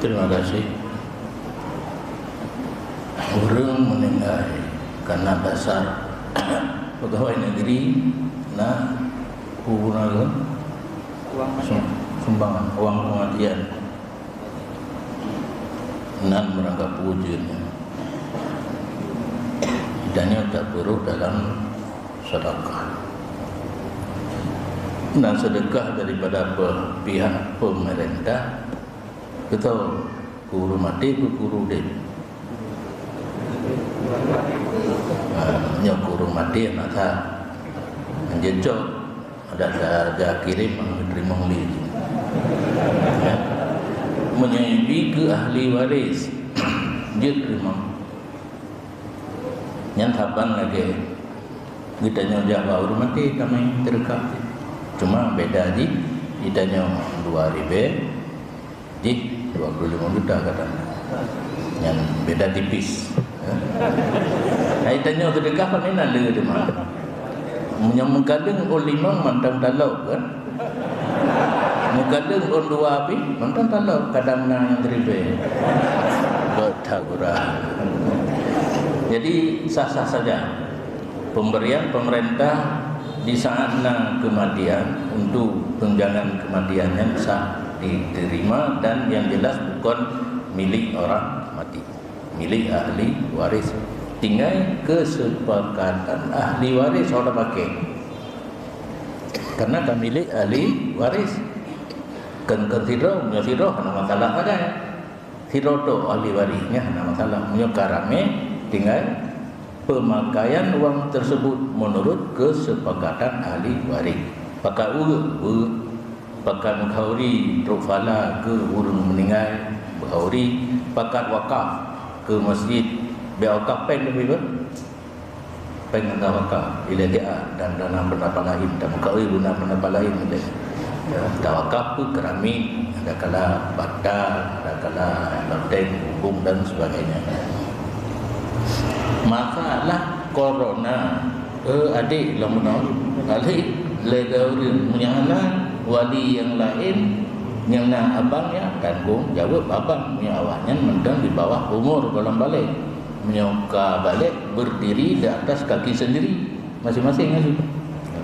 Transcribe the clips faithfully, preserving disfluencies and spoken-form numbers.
Terima kasih. Ureuëng meuninggai karena dasar pegawai negeri na kuburan, uang mati, sum-, sumbangan, uang kematian. Nan meurangkap wujud. Dan nyoe tapeurôh dalam sedekah. Dan sedekah daripada pe-, pihak pemerintah, beutôi, keu ureuëng maté, keu ureuëng udeb. Ah, nyoe keu ureuëng maté na that. Anjeut cok, ada, ada, ada kirim, teurimong lé. Ya. Meunyoe ibi keu ahli waris, jeuet teurimong. Nyan saban lagée geutanyoe jak bak ureuëng maté tamé teudeukah. Cuma beda jih, geutanyoe dua ribée, jih dua puluh lima juta kadang. Nyan beda tipis. Hai tanyoe teudeukah kon na le teuma. Meunyoe meukaleueng ôn limong mantong talop kan. Meukaleueng ôn dua pih mantong talop, kadang na nyang ribée. Beuta gura. Jadi sah-sah saja. Pemberian pemerintah di saat na kematian untuk tunjangan kematian nyan sah diterima dan yang jelas bukan milik orang mati, milik ahli waris. Tinggai kesepakatan ahli waris orang pakai. Karena kan milik ahli waris. Kan, kan sidroe, nyoe sidroe hana masalah sagai. Sidroe tok ahli waris nyan hana masalah. Meunyoe ka ramé, tinggai pemakaian wang tersebut menurut kesepakatan ahli waris. Pakat ureuëng, ureuëng. Pakat meukauri trok phala keu ureuëng meuninggai, meukauri. Pakat wakaf keu masjid, bèk wakaf péng tapi beuh. Péng hana wakaf, ilée dia dan dana pendapat lain, dan meukauri guna pendapat lain ilée. Ya, tawakaf tu keramik, ada kala bata, ada kala loteng, bubung dan sebagainya. Masalah corona, eh, adik lom bunoe, adik lé ureuëng meunyoe hana wali nyang laén nyang na abang nyan tanggung jaweueb abang meunyoe awaknyan mantong di bawah umur gohlom balek. Meunyoe ka balek, berdiri di atas kaki sendiri masing-masing ngaji.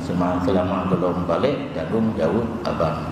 Sema-, selama gohlom balek, tanggung jaweueb abang.